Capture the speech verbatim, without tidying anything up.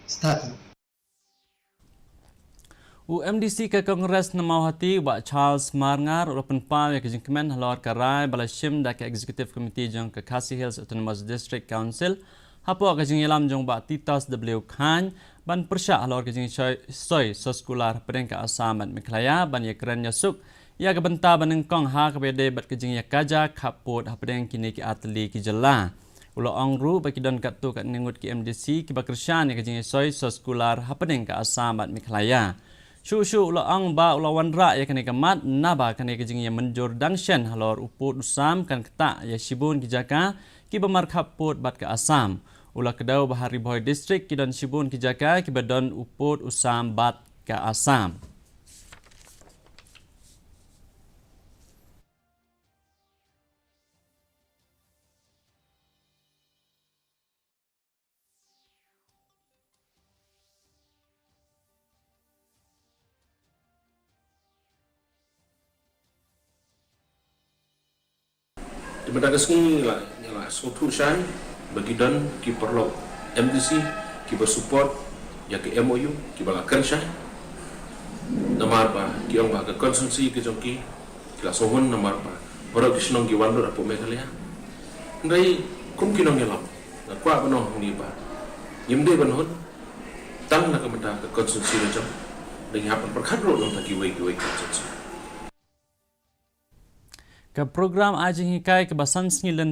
Start. U M D C ka Congress na Mawhati, Bah Charles Marngar, u la pynpaw ïa ka jingkmen halor ka rai ba la shim da ka Executive Committee jong ka Khasi Hills Autonomous District Council hapoh ka jingïalam jong Bah Titos W Chyne ban pyrshah halor ka jingsoi soskular hapdeng ka Assam bad Meghalaya ban ïakren ïasuk ïa ka bynta ba nyngkong ha kaba ïadei bad ka jingïakajia khappud hapdeng kine ki artylli ki jylla. U la ong ruh ba ki don katto katne ngut ki M D C kiba kyrshan ïa ka jingïasoi soskular hapdeng ka Assam bad Meghalaya. Shuh shuh u la ong ba u la wanrah ïa kane ka mat naba kane ka jingïamynjur dang shen halor u pud u sam kan ktah ïa shibun ki jaka kiba markhappud bad ka Assam. U la kdew ba ha Ri Bhoi District ki don shibun ki jaka kiba don u pud u sam bad ka Assam. Te mynta ka sngi ngi la, ngi la sngewthuh shai ba ki don ki paralok M D C kiba support ïa ka M O U kiba la kren shai. Namar ba ki ong ba ka constituency ka jong ki, ki la sngewhun namar ba baroh ki shnong ki wan lut hapoh Meghalaya. Hynrei kum ki nongïalam, nga kwah ban ong hangne ba ngim dei ban hun tang na ka bynta ka constituency la jong, dang hap ban pyrkhat ruh na ka bynta kiwei kiwei constituency. Ka program ai jinghikai kaba san sngi lynti